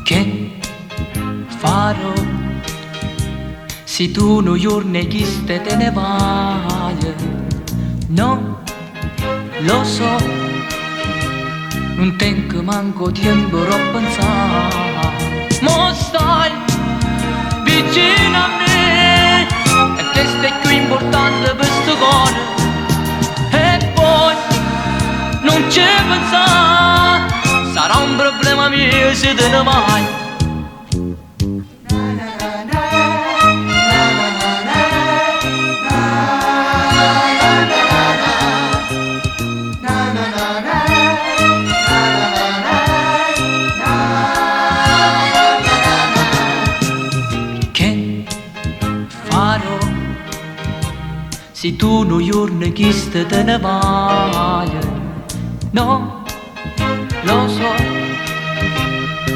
Che farò si tu nu juorno 'e chiste te ne vaje? No, lo so, nun tengo manco 'o tiempo d' 'o penzà. Mo stai vicino a me e chesto è cchiù importante pe' 'stu core. E poi nun ce penzà, sarà un problema mio si te ne vai. Che farò si tu nu juorno 'e chiste te ne vaje? No, lo so,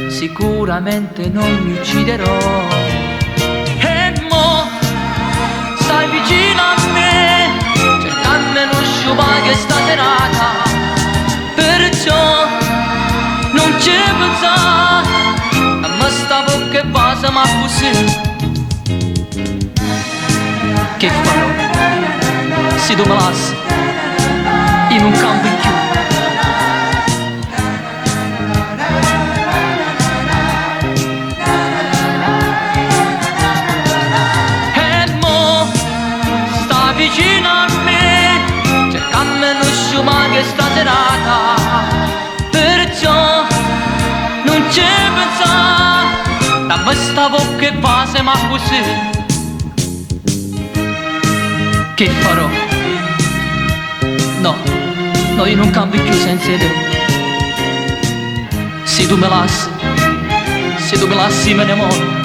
sicuramente non mi ucciderò. E mo stai vicino a me, cercanno 'e nun sciupà chesta serata. Perciò nun ce penzà, damme 'sta vocca e vasame accussì. Che farò si tu me lasse? Io nun campo cchiù. E mo sta vicino a me, cercanno 'e nun sciupà chesta serata. Perciò nun ce penzà, damme 'sta vocca e vasame accussì. Che farò? No, no, io nun campo cchiù senza 'e te. Si tu me lasse, si tu me lassi me ne moro.